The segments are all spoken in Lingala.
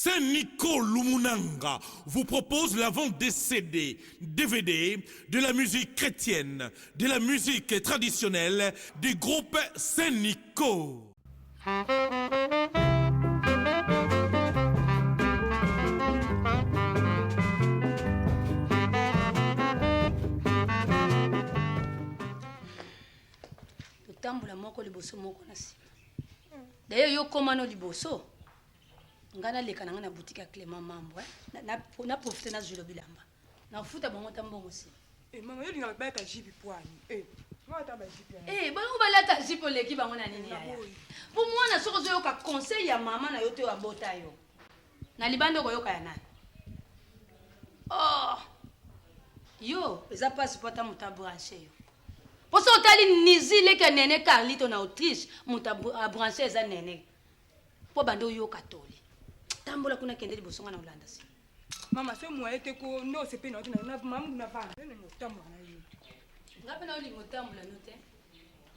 Saint-Nico Lumunanga vous propose la vente des CD, DVD, de la musique chrétienne, de la musique traditionnelle du groupe Saint-Nico. Totambola moko liboso moko na nsima. D'ailleurs yo koma no liboso. Nga naleka na nga na boutique ya Clément Mambo eh. Na, na, na profiter na zulo bilamba. Na futa bango ta mbongo nsima. Eh mama yo linga bayaka jipi poani. Eh mama ta ba jipi. Eh bango balata jipe oleki bango na nini yaya. Po mwana soki ozoyoka conseil ya mama na yo te oyo abota yo. Na libanda okoyoka ya nani? Oh! Yo eza pasi po ata moto abranche yo. Po soki otali Nizi leki ya Nene Carlito na Autriche moto abranche eza Nene. Po banda oyoka toli. Tambola kuna kende liboso nga na olanda sima. Mama so moyen te ko nde osepeli na yo te na mama na vanda yo nalinga kotambola na yo te. Nga pe na olinga otambola no te.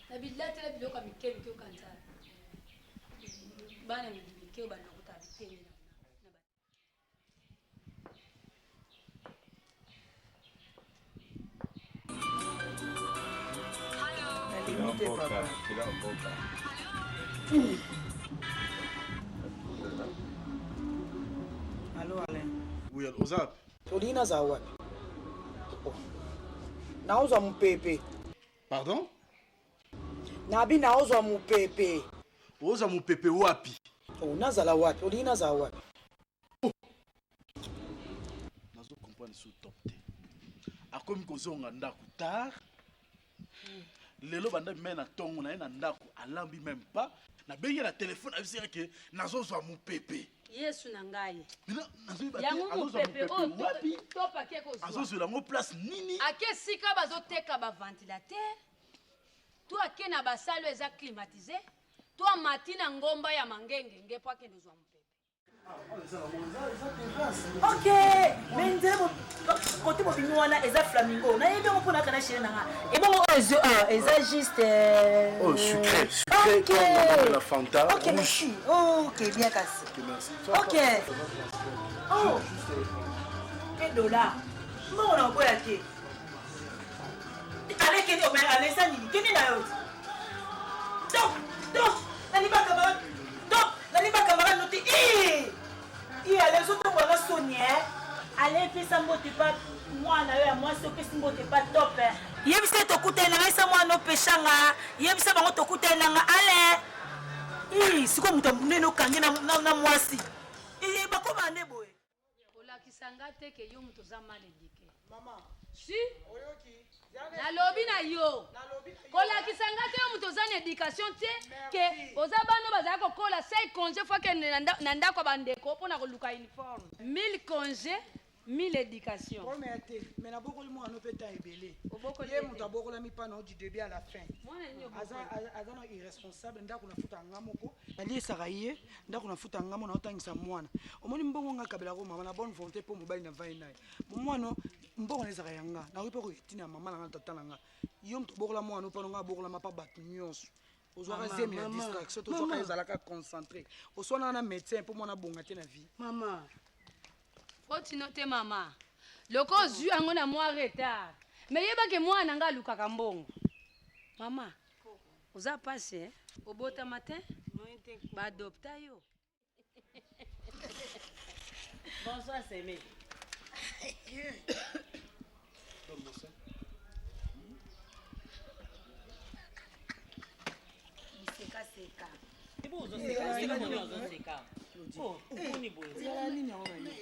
Na bilatela biloko ya mike mike okanisa bana mike oyo balokotaka biteni na Allo Alain. Oui, oza wapi? Olingi nazala wapi? Oh. Naozwa mopepe. Pardon? Nabi naozwa mopepe. Ozwa mopepe wapi? Oh, nazala wapi? Olingi nazala wapi? Oh. Nazo comprendre sous top te. Akomi kozonga ndako tard. Lelo banda bima na tongo na ye na ndako alambi même pas. Nabengi na telefone ayebisi nga ke nazozwa mopepe. Yesu na ngai. Nazoyeba te Yango azozwa mopepe mopepe oyo wapi? top ake kozwa. Azozwela yango place nini? Ake esika bazoteka ba ventilateur to ake na basale oyo eza climatise to amati na ngomba ya mangengenge mpo akende ozwa mopepe. Ok, mais nzela kote bobimi wana eza flamingo nayebi yango mpo nayaka na chere na nga ebongo oyo ezo awa eza juste euh, oh sucré sucré ok la fanta ok merci ok bien kasi ok merci ok oh mpe dollar mbongo na oboya te Ale kende ome ale eza nini kende na yo top top nani ba camarade top nani ba camarade no te ii ii ale ozotombola nga soni eh ale pesa mbote pa mwana yo ya mwasi opesi mbote pa top eh yebisa ye tokutani na ngai sa mwana opeshanga yebisa bango tokutani na nga ale ii sikoyo moto ya monene okangi na, na, na mwasi ii bakoma nde boye Kolakisa nga te ke yo moto oza mal eduque. Mama. Si. Oyoki. Nalobi na yo. Kolakisa nga te yo moto oza na education te ke oza bana oyo bazali kokola sai congé fo akende na ndako ya bandeko mpo na koluka uniforme. 1000 congé 1000 education. Problème ya te mais nabokoli mwana no mpe temps ebele. Obokoli Ye ye te. moto abokolami mpa na yo du début à la fin. Mwana nini obokoli? Aza aza na irresponsable ndako nafutaka nga moko. Naliesaka ye ndako nafuta nga mona otangisa mwana omoni mbongo nga kabela ko mama na bonne volonté po mobali na vai naye mwana mbongo na ezaka ya nga nakoki mpe kotina mama na nga tata na nga yo moto obokola mwana opano nga abokolama mpa bato nyonso ozwaka zemi na distraction tozwaka ezalaka concentré oswanaka na médecin mpo mwana abonga te na vie mama fotino te mama loko ozwi yango na mwa retard me yebake mwana na nga alukaka mbongo mama Oza pasi eh? Obotama te? Ba adopta yo? Bonsoir Seme. Biseka seka. Ebo ozoseka, seka nini ozoseka? Oh, boni boye.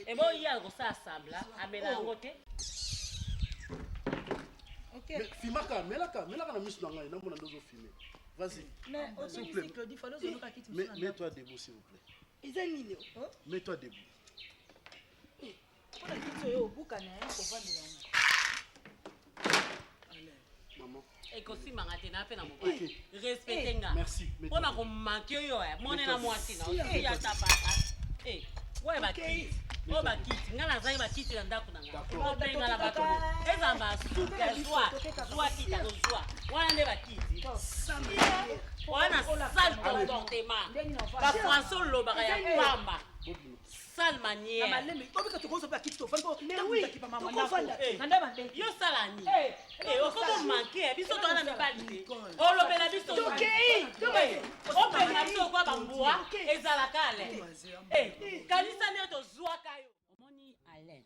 Ebo ye akosala sembla, amela yango te. Okay. Mais fimaka, melaka, melaka na miso na ngai, namona nde ozo filmer. Vas-y. Mais S'il vous plaît. Claudie, fallait ozoluka kiti Mais mets-toi debout s'il vous plaît. Eza nini? Oh? Mets-toi debout. Pona kiti oyo obuka na ye kovandela yango. Maman. ekosimanga te na mpe na mobali respecte nga Merci. mpo na komanke yo eh, mone na mwasi na osi ata papa Eh, oyo bakiti oyo bakiti nga nazangi bakiti na ndako na nga obenga na bato ezala basuka zwa zwa kita kozwa wana nde bakiti wana sale comportement bafrançais olobaka ya pamba. Sale manière. Malembe obika tokozwa mpe akiti tofandi mpo Mais oui, tokovanda Eh, yo sala nini? Eh, Eh, okomo manquer biso toza na mibali te. Olobela biso. Tokei, Eh, opema biso kwa bambwa ezalaka ale. Eh, kanisa nde tozwaka yo. Omoni Alain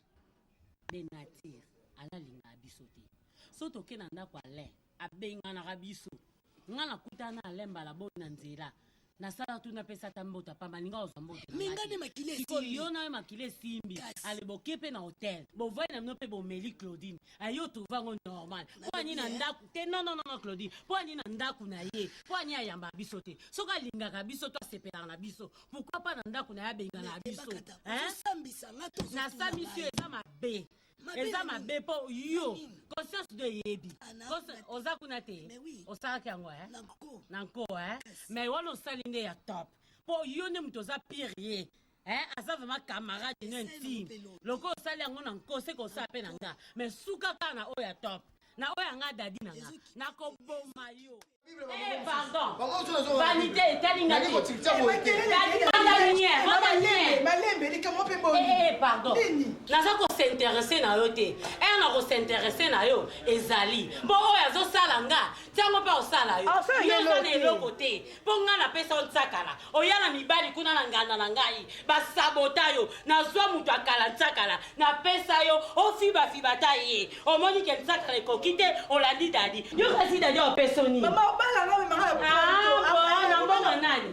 de nature alalingaka biso te. So toke na ndako Alain abenganaka biso. Nga nakutana na Alain mbala boni na nzela. Nasala tu napesa ata mbote pamba alinga kozwa mbote na Me nga nga te. nde makila Sikoyo esimbi. yo na yo makila esimbi. Ale boke mpe na hotel bovai na bino mpe bomeli Claudine aye otrouve yango normal mpo ani na ndako te non non non non Claudine mpo ani na ndako na ye mpo ani ayambaka biso te soki alingaka biso to asepelaka na biso pourquoi pas na ndako na ye abengana biso Hein? Ozosambisa nga to ozotuna nasambisi yo ngai? eza mabe Mabe eza na nini? mabe mpo yo conscience do eyebi Ah, Oza kuna te osalaki yango eh? na nko eh? Mais wana osali nde ya top mpo yo nde moto oza pire ye eh? Aza vraiment camarade no intime loko osali yango na nko seke osala mpe na nga mais suka kaka na oyo ya top na oyo ya nga dadi na nga nakoboma yo. Eh, pardon vanité etali nga te. Malembe likambo mpe boni. Eh, eh, pardon naza kosinteresse na yo te ere na kosinteresse na yo ezali mpo oyo azosala nga ntango mpe osala yo. Asala Yo oza eloko na te. eloko te mpo nga napesa yo ntsakala oya na mibali kuna na nganda na ngai basabota yo nazwa moto akala ntsakala napesa yo ofibafiba ta ye omoni ke ntsakala ekoki te olandi dadi yo kasi dadi opesa yo nini? Mama, obala nga, mema nga na Ah, poto. bon, na mbongo nani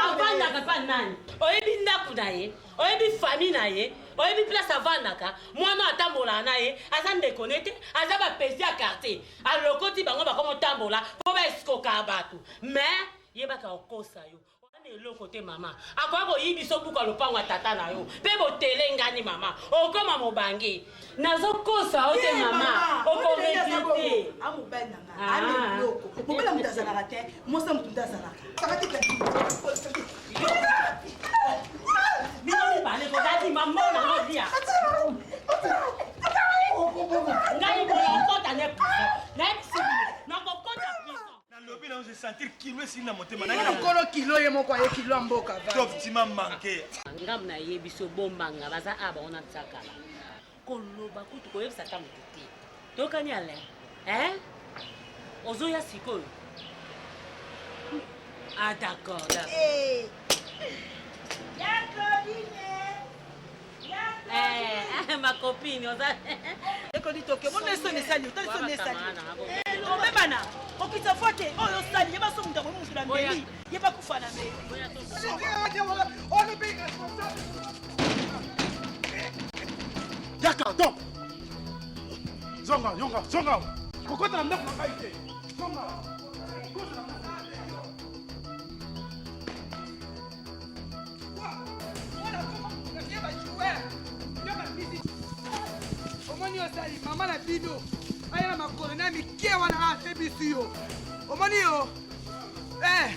avandaka mpa nani oyebi ndako na ye oyebi famille na ye oyebi place avandaka mwana atambolaka na ye aza ndeko ne te aza bapesi ya quartier alokoti bango bakoma otambola mpo baeskoka bato mais yebaka okosa yo wana eloko te mama akoya koyibiso buku ya lopango ya tata na yo mpe botelengani mama okoma mobange nazokosa yo te mama okoregrete. Amobali na nga Ah. ana eloko mobali ya moto azalaka te mwasi ya moto nde azalaka. Bino mibale kozali mama nango dia ngai boye okota ne prison nayebisi bino nakokota prison. Nalobi na je sentir kilo esili na motema. Nkolo kilo ye moko aye kilo ya mboka. Top tima manqué. Ngambo nayebi so bombanga baza a bango na ntiakala koloba kutu koyebisa ata moto te tokani alain hein ozoya sikoyo ah d'accord d'accord. Eh, ma copine oza Ekoli toke omoni esoni esali otali soni esali obebana okita fo te oyo osali yeba so moto akomi motu na mbeli yeba kufa na mbeli. Yaka donc zonga yonga zonga kokota na ndako na ngai te zonga. Omoni osali mama na bino aya na makolo na mike wana atebisi yo omoni yo. Eh,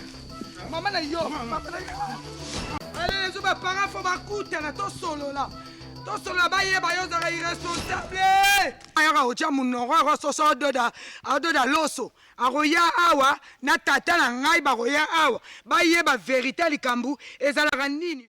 mama na yo mama na yo alelezo baparent fo bakutana tosolola tosolola bayeba yo ozalaka irresponsable ayaka kotya monoko akososo adoda adoda loso akoya awa na tata na ngai bakoya awa bayeba verité ya likambo ezalaka nini.